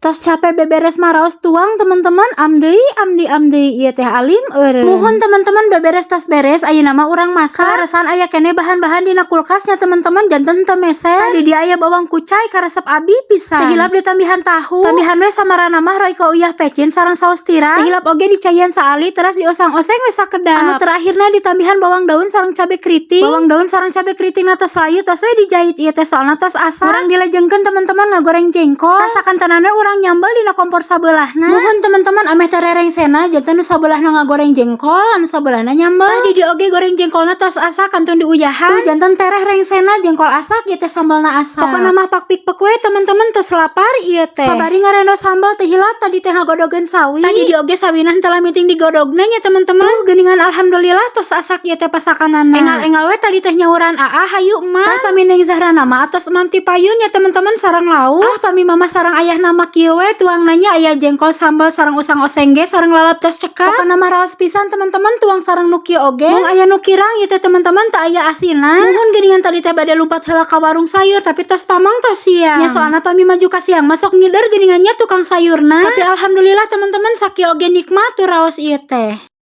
Tos capek beberes mah raos tuang, teman-teman. Am deui, am deui, am deui, ieu teh alim eureun. Muhun, teman-teman, beberes tos beres, ayeuna mah urang masak. Kaleresan aya keneh bahan-bahan dina kulkasnya, teman-teman, janten teu meser. Di dieu aya bawang kucai, karesep abi pisan. Teu hilap ditambihan tahu. Tambihan we samarana mah Royco uyah pecin sareng saus tiram. Teu hilap oge dicaian saali, teras dioseng-oseng we sakedap. Anu terakhirna ditambihan bawang daun sareng cabe keriting. Bawang daun sareng cabe keriting tos layu, tos we dijait ieu teh, soalna tos asak. Urang dilajengkeun, teman-teman, ngagoreng jengkol. Tah, sakantenan we urang nyambel dina kompor sabelahna. Muhun, teman-teman, ameh teu rerengsena, janten nu sabelahna ngagoreng jengkol, anu sabelahna nyambel. Tah, di dieu oge goreng jengkolna tos asak, kantun diuyahan. Tuh, janten tereh rengsena, jengkol asak, ieu teh sambelna asak. Pokona mah pak pik pek we, teman-teman, tos lapar ieu teh. Sabari ngarendo sambel, teu hilap tadi teh ngagodogeun sawi. Tadi di oge sawina henteu lami teuing digodogna nya, teman-teman. Tuh geuningan, alhamdulillah tos asak ieu teh pasakanana. Engal-engal we tadi teh nyauran aa, "Hayu, Emak." Tah, pami Neng Zahra nama atos emam ti payun ya, teman-teman, sareng lauk. Ah, pami mama sareng ayah nama kieu we tuang nanya, aya jengkol, sambal, sareng usang oseng ge, sareng lalap tos cekap. Pokona mah raos pisan, teman-teman, tuang sareng nu kieu oge. Mung aya nu kirang ieu teh, teman-teman, teu aya asina. Muhun geuningan, tadi teh bade lumpat heula ka warung sayur, tapi tos pamang, tos siang. Nya, soalna pami maju ka siang masuk ngider geuningan nya tukang sayurna. Tapi alhamdulillah, teman-teman, sakieu oge nikmat tuh raos ieu teh.